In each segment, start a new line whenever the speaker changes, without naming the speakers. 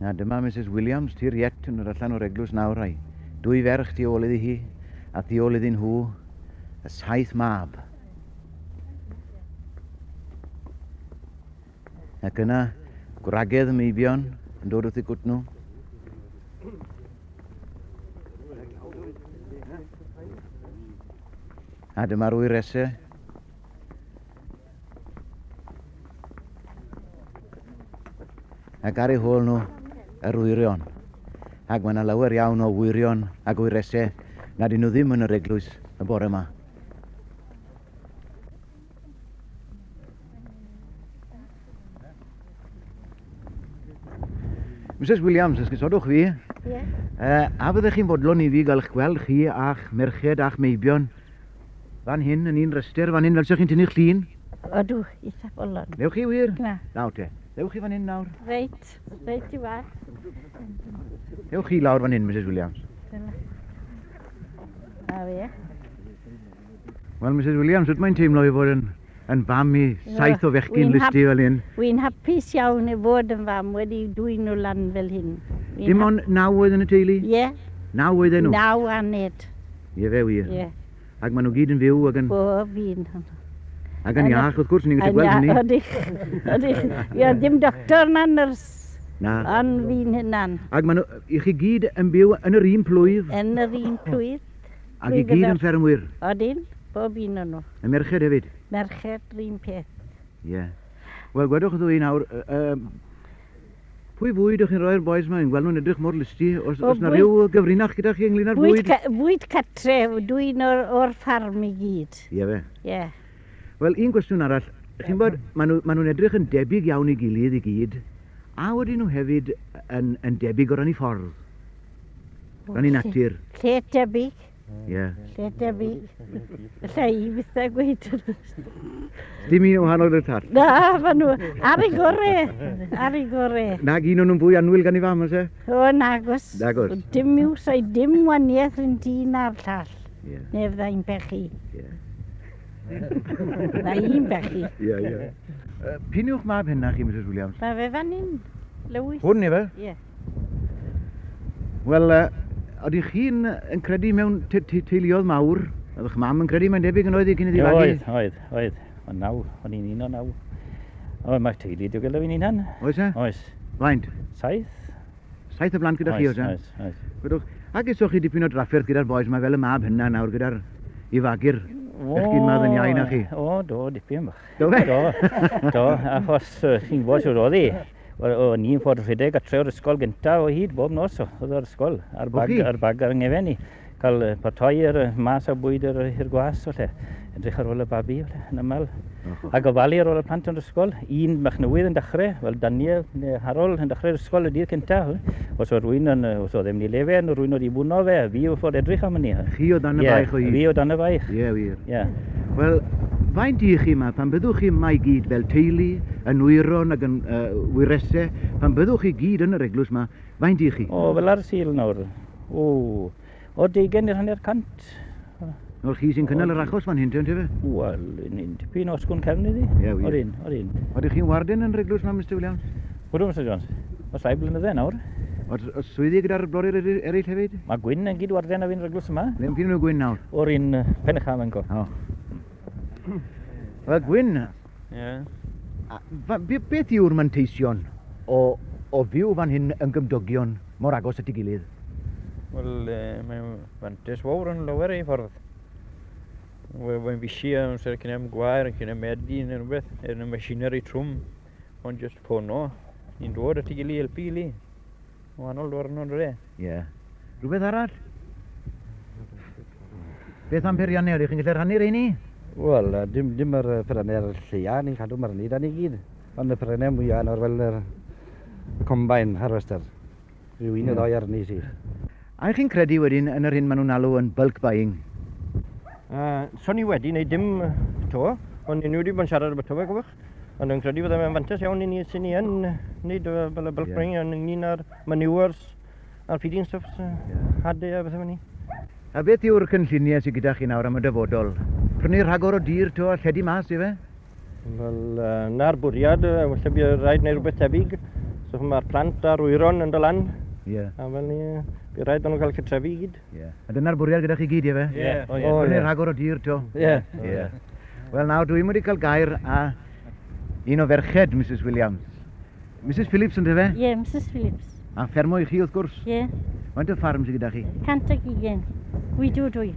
A dyma Misus Williams, Tir Iet, yn dod allan o'r eglwys nawr a'i dwy ferch tu ôl iddi hi, a thu ôl iddyn nhw, y saith mab. Ac yna, gwragedd y meibion yn dod wrth eu gwt nhw. A dyma'r wyresau. Ac ar eu hôl nhw, yr wyrion. Ac mae yna lawer iawn o wyrion ac wyresau nad ydyn nhw ddim yn yr eglwys y bore yma. Mrs Williams, esgusodwch fi.
Ie. Yeah.
A fyddech chi'n fodlon i fi gael eich gweld chi a'ch merched a'ch meibion fan hyn yn un rhestr fan hyn fel sech chi'n tynnu'ch llun?
Odw, eitha fodlon.
Newch chi wir?
Na.
Nawr te. Dewch chi fan hyn nawr.
Reit, reit i wa.
Dewch chi lawr fan hyn, Mrs Williams.
Dyna. Na fe.
Wel, Misus Williams, sut mae'n teimlo i fod yn, yn fam i saith o fechgyn lusty fel hyn?
Wy'n hapus iawn i fod yn fam wedi dwyn nhw lan fel hyn.
Dim ond naw oedd yn y teulu?
Ie. Yeah.
Naw oedden nhw?
Naw aned.
Ie fe wir.
Ie. Yeah.
Ac maen nhw gyd yn fyw ac yn...
Bob un.
Ac yn iach, wrth gwrs, ni'n gallu gweld hynny.
Ydych, ydych. Ie, dim doctor na nyrs.
Na.
Ond fi'n hunan.
Ac maen nhw, i chi gyd yn byw yn yr un plwyf?
Yn yr un plwyf.
Ac i gyd yn ffermwyr?
Odyn, bob un o'n nhw.
Y merched hefyd?
Merched, yr un peth.
Ie. Yeah. Wel, gwedwch wrtho i nawr, uh, pwy fwyd o'ch chi'n rhoi'r boys yma? Fi'n gweld nhw'n edrych mor lusty. Os, os na rhyw gyfrinach gyda chi ynglyn â'r bwyd?
Bwyd, ca bwyd catre, dwi'n o'r, or ffarm i gyd.
Ie fe?
Ie. Yeah.
Wel, un gwestiwn arall. Chi'n bod, maen nhw'n ma nhw edrych yn debyg iawn i gilydd i gyd, a wedyn nhw hefyd yn, yn debyg o ran eu ffordd? Ran ei natur.
Lle tebyg.
Ie.
Lle tebyg. Alla i fyth a gweud.
Dim un o wahanol i'r llall.
Na, ma nhw ar ei gore. Ar ei gore.
Nag un o'n nhw'n fwy annwyl gan ei fam, oes e?
O, nagos.
Nagos.
Dim yw, sai dim waniaeth rhwng ti na'r llall.
Ie.
Neu fydda i'n pechu.
Ie.
Fydda i'n pechu.
Ie, ie. P'un yw'ch mab hynna chi, Misus Williams?
Ma fe fan hyn, Lewis.
Hwn, ife?
Ie.
Wel, ydych chi'n yn credu mewn teuluoedd mawr? Oedd eich mam yn credu, mae'n debyg, yn oedd hi cyn iddi fagu?
Oedd, oedd, oedd. Ond naw, o'n i'n un o naw. O, mae'r teulu diogel fi'n hunan.
Oes e?
Oes.
Faint?
Saith.
Saith o blant gyda chi, oes e?
Oes, oes.
Gwedwch, a gesoch chi dipyn o drafferth gyda'r boys 'ma fel y mab hynna nawr gyda'r i fagu'r bechgyn 'ma oedd yn iau na chi?
O, do, dipyn bach.
Do fe?
Do, do, achos chi'n gwybod shwt oedd hi. Wel, o'n i'n ffordd rhedeg gatre o'r ysgol gynta o hyd, bob nos oedd o'r ysgol, a'r bag, a'r bag ar yng i. Cael paratoi yr mas a bwyd i'r, i'r gwas, o lle. Edrych ar ôl y babi, o lle, yn aml. A gofalu ar ôl y plant yn yr ysgol. Un bach newydd yn dechrau, fel Daniel neu Harold yn dechrau'r ysgol y dydd cynta. Os oedd rhywun yn, os oedd e'n mynd i le fe, neu rhywun oedd i fwno fe, fi oedd ffordd edrych am hynny.
Chi o dan y baich o hyd?
Fi o dan y baich.
Ie, wir.
Ie.
Wel, faint i chi yma, pan byddwch chi yma i gyd fel teulu, yn wyron ac yn uh, wyresau, pan byddwch chi gyd yn yr eglwys yma, faint i chi?
O, fel ar Sul nawr. O, o deugain i'r hanner cant.
Wel, chi sy'n cynnal yr achos fan hyn, te, yntefe?
Wel, un tipyn o sgwn cefn iddi.
Ie, wir.
O'r un, o'r un.
Ydych chi'n warden yn yr eglwys yma, Mr Williams?
Ydw, Mr Jones. Oes rai blynydde nawr.
Oes, oes swyddi gyda'r brodyr eraill hefyd?
Mae Gwyn yn gyd-warden â fi'n yr eglwys yma.
Le yn nhw Gwyn nawr?
O'r un pen y cham yn go.
O. Wel, Gwyn,
Ie.
beth yw'r manteision o, o fyw fan hyn yn gymdogion mor agos at ei gilydd?
Wel, mae'n fantais fawr yn lawer ei ffordd. Mae'n fisi amser cyn am gwair, cyn am medi neu rhywbeth, yn y machinery trwm, ond just ffono, ni'n dod at ei gilydd, helpu gilydd. Wahanol diwrnod yndyfe?
Ie. Rhywbeth arall? Beth am peiriannau? Ydych chi'n gallu rhannu rheini?
Wel, dim, dim yr peiriannau lleia, ni'n cadw mae'r ni da ni gyd. Ond y peiriannau mwyaf nawr fel yr combine harvester. Rhyw un neu ddoi arni sydd.
A ych chi'n credu wedyn yn yr hyn maen nhw'n alw yn bulk buying?
So ni wedi wneud dim to, ond ni wedi bod yn siarad ambwyto fe, cofiwch. Ond dwi'n credu bydde fe'n fantais iawn i ni sy'n ni yn wneud fel y bulk yeah. buying yn ynglyn â'r manures a'r feeding stuffs, yeah. hadau a bethau fel ni.
A beth yw'r cynlluniau sydd gyda chi nawr am y dyfodol? Prynu rhagor o dir to a lledu mas, ife?
Wel, na'r bwriad, falle bydd rhaid wneud rhywbeth tebyg.
So mae'r plant a'r wyron yn dod lan.
Ie.
A fel ni, bydd rhaid nhw cael cytrefi i gyd.
Ie. A dyna'r bwriad gyda chi gyd, ie fe?
Ie.
O, ie.
O,
Prynu
ie.
rhagor o dir to.
Ie.
Ie. Wel nawr, dwi'n wedi cael gair a un o ferched Mrs Williams. Mrs Phillips yn fe?
Ie, Mrs Phillips.
A ffermo i chi wrth gwrs.
Ie,
Faint o ffarm sydd gyda chi?
120. Gwydw dwi.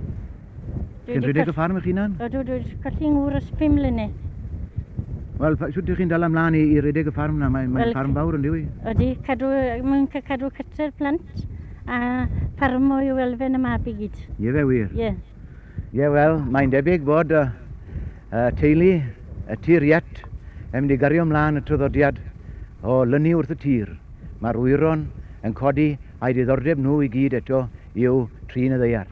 Chi'n rhedeg y ffarm eich hunan?
Ydw, dwi wedi colli ngŵr ers 5 mlynedd.
Wel, sut ydych chi'n dal ymlaen i redeg y ffarm na? Mae'n mae
Wel,
ffarm fawr yn diwy.
Ydy, cadw, mae'n cadw cytre'r plant a ffarmo yw elfen y mab i gyd.
Ie fe wir.
Ie.
Ie, wel, mae'n debyg bod y teulu, y tir iet, yn mynd i gario ymlaen y traddodiad o lynu wrth y tir. Mae'r wyron yn codi a'i diddordeb nhw i gyd eto yw trin y ddaear.